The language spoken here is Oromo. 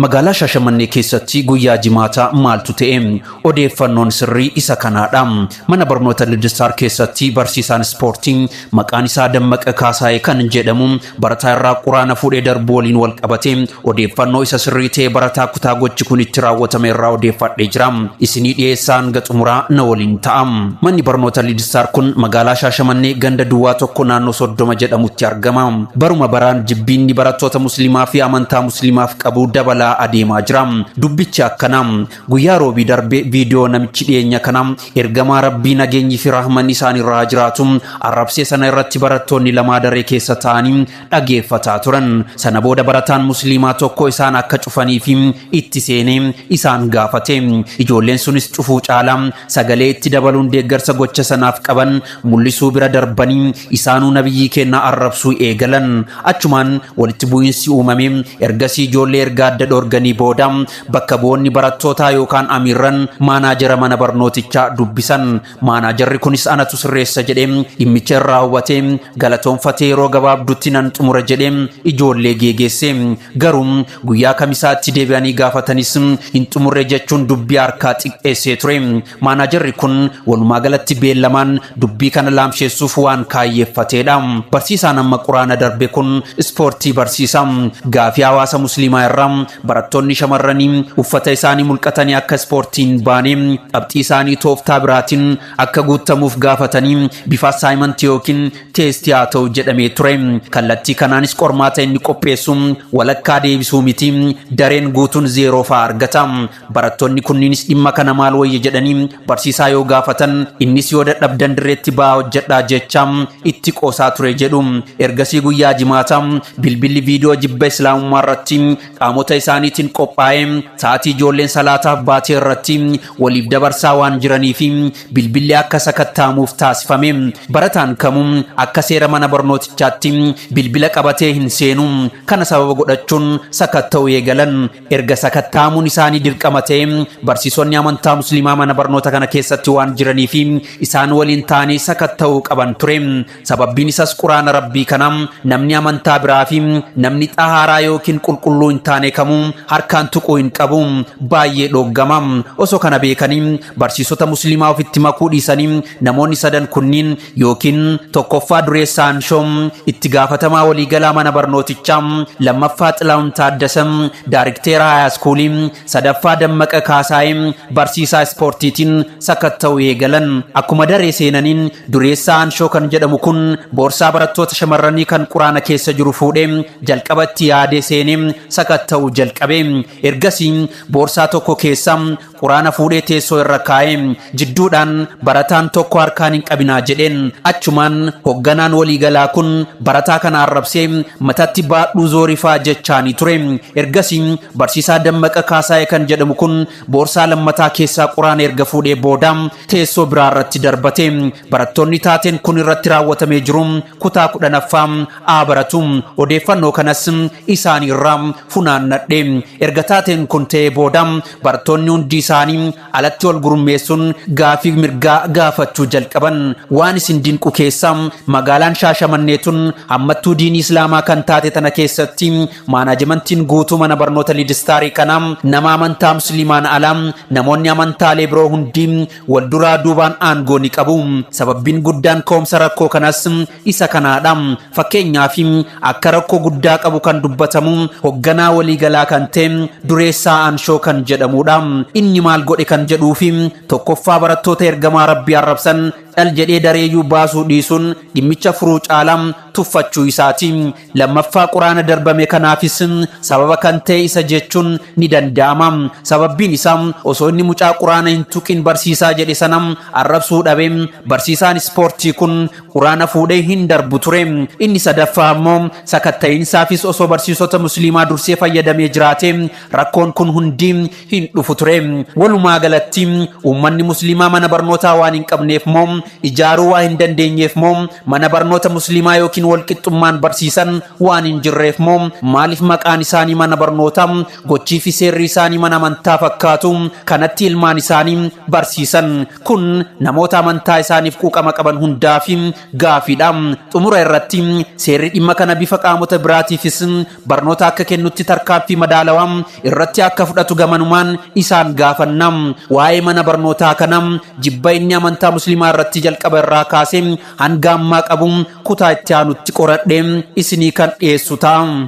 Magaalaa Shaashamannee keessatti guyyaa Jimaataa maaltu ta'e? Odeeffannoon sirrii isa kanaadha. Mana barnoota Liddistaar keessatti barsiisaan ispoortii maqaan isaa Dammaqa Kaasaayee kan jedhamu barataa irraa quraana fuudhee darbuu waliin wal qabate odeeffannoo isa sirrii ta'e barataa kutaa gochi kun itti raawwatame irraa odeeffadhee jira. Isinii dhiyeessaa hanga xumuraa na waliin ta'a. Manni barnoota Liddistaar kun magaalaa Shaashamannee ganda duwwaa tokko naannoo 30 jedhamutti argama. Baruma baraan jibbiinni barattoota musliimaa fi amantaa musliimaaf qabu dabalaa adeemaa jira. Dubbichi akkana. Guyyaa roobii darbe viidiyoo namichi dhiyeenya kana ergamaa rabbii nageenyi fi rahmanni isaan irraa jiraatu arrabsee sana irratti barattoonni lamaa daree keessa ta'anii dhageeffataa turan. Sana booda barataan musliimaa tokko isaan akka cufanii fi itti seenee isaan gaafate. Ijoolleen sunis cufuu caalaa sagalee itti dabaluun deeggarsa gocha sanaaf qaban mul'isuu bira darbanii isaanuu nabiyyii kennaa arrabsuu eegalan. Achumaan walitti bu'iinsi uumame. Ergasii ijoollee erga adda dhoorganii booda bakka bu'oonni barattootaa yookaan amiirran maanaajera mana barnootichaa dubbisan. Maanaajarri kunis anatu sirreessa jedhee dhimmicha irraa hubatee galatoonfatee yeroo gabaabdutti nan xumura jedhee ijoollee geegeesse. Garuu guyyaa kamisaatti deebi'anii gaafatanis hin xumurre jechuun dubbii harkaa xiqqeessee ture. Maanaajarri kun walumaa galatti beellamaan dubbii kana laamsheessuuf waan kaayyeeffateedha. Barsiisaan amma quraana darbe kun ispoortii barsiisa. Gaafii hawaasa musliimaa irraa barattoonni shamarranii uffata isaanii mulqatanii akka ispoortiin baane qabxii isaanii tooftaa biraatiin akka guutamuuf gaafatanii bifa assaayimantii yookiin teestii haa ta'u jedhamee ture. Kallattii kanaanis qormaata inni qopheessu walakkaa deebisuu miti dareen guutuun zeeroo fa'aa argata. Barattoonni kunniinis dhimma kana maal wayya jedhanii barsiisaa yoo gaafatan innis yoo dadhabdan dirreetti ba'aa hojjedhaa jecha itti qoosaa ture jedhu. Ergasii guyyaa jimaataa bilbilli viidiyoo jibba islaamummaa irratti qaamota isaaniitiin qophaa'ee sa'aatii ijoolleen salaataaf baatee irratti waliif dabarsaa waan jiranii fi bilbilli akka sakattaamuuf taasifame. Barataan kamuu akka seera mana barnootichaatti bilbila qabatee hin seenu. Kana sababa godhachuun sakatta'uu eegalan. Erga sakattaamuun isaanii dirqama ta'e barsiisonni amantaa musliimaa mana barnoota kana keessatti waan jiranii fi isaan waliin ta'anii sakatta'uu qaban ture. Sababbiin isas quraana rabbii kana namni amantaa biraa fi namni xahaaraa yookiin qulqulluu hin taane kamuu harkaan tuquu hin qabu. Baay'ee dhooggama. Osoo kana beekanii barsiisota musliimaa ofitti makuu dhiisanii namoonni sadan kunniin yookiin tokkoffaa Dureessaa Anshoo itti gaafatamaa waliigalaa mana barnootichaa, lammaffaa Xilaahun Taaddasa daarikteera haayaskuulii, sadaffaa Dammaqa Kaasaayee barsiisaa ispoortiitiin sakatta'uu eegalan. Akkuma daree seenaniin Dureessaa Anshoo kan jedhamu kun boorsaa barattoota shamarranii kan quraana keessa jiru fuudhee jalqabatti yaadee seenee sakatta'uu jalqabe. Ergasii boorsaa tokko keessa quraana fuudhee teessoo irra kaa'ee jidduudhaan barataan tokko harkaan hin qabinaa jedheen. Achumaan hogganaan waliigalaa kun barataa kana arrabsee matatti baadhuu zoorifaa jechaanii ture. Ergasii barsiisaa Dammaqa Kaasaayee kan jedhamu kun boorsaa lammataa keessaa quraana erga fuudhee booda teessoo biraa irratti darbate. Barattoonni taateen kun irratti raawwatamee jiru kutaa 10ffaa A baratu. Odeeffannoo kanas isaaniirraa funaannadhe. Erga taateen kun ta'ee booda barattoonni hundi isaanii alatti wal gurmeessuun gaafii mirgaa gaafachuu jalqaban. Waan isin dinqu keessa magaalaan Shaashamannee tun hammattuu diinii Islaamaa kan taate tana keessatti maanaajimantiin guutuu mana barnoota Lidistaarii kana nama amantaa Musliimaan alaa namoonni amantaalee biroo hundi wal duraa duubaan aangoo ni qabu. Sababbiin guddaan ka'umsa rakkoo kanas isa kanaadha. Fakkeenyaaf akka rakkoo guddaa qabu kan dubbatamu hogganaa waliigalaa kan ta'e Dureessaa Anshoo kan jedhamudha. Inni maal godhe kan jedhuu fi tokkoffaa barattoota ergamaa rabbii arrabsan cal jedhee dareeyyuu baasuu dhiisuun dhimmicha furuu caalaa tuffachuu isaati. Lammaffaa quraana darbame kanaafis sababa kan ta'e isa jechuun ni danda'ama. Sababbiin isaa osoo inni mucaa quraana hin tuqin barsiisaa jedhe sana arrabsuu dhabe barsiisaan ispoortii kun quraana fuudhee hin darbu ture. Inni sadaffaa ammoo sakatta'iinsaafis osoo barsiisota musliimaa dursee fayyadamee jiraate rakkoon kun hundi hin dhufu ture. Walumaa galatti uummanni musliimaa mana barnootaa waan hin qabneef moo Ijaaruu waa hin dandeenyeef moo? Mana barnoota musliimaa yookiin walqixxummaan barsiisan waan hin jirreef moo? Maaliif maqaan isaanii mana barnootaa, gochii fi seerri isaanii mana amantaa fakkaatu kanatti ilmaan isaanii barsiisan? Kun namoota amantaa isaaniif quuqama qaban hundaaf gaafiidha. Xumura irratti seerri dhimma kana bifa qaamota biraatiifis barnoota akka kennutti tarkaanfii madaalawaa irratti akka fudhatu gamanumaan isaan gaafanna. Waa'ee mana barnootaa kana jibba inni amantaa musliimaa irratti jalqaba irraa kaasee hanga ammaa qabu kutaa itti aanutti qoradhee isinii kan dhiyeessu ta'a.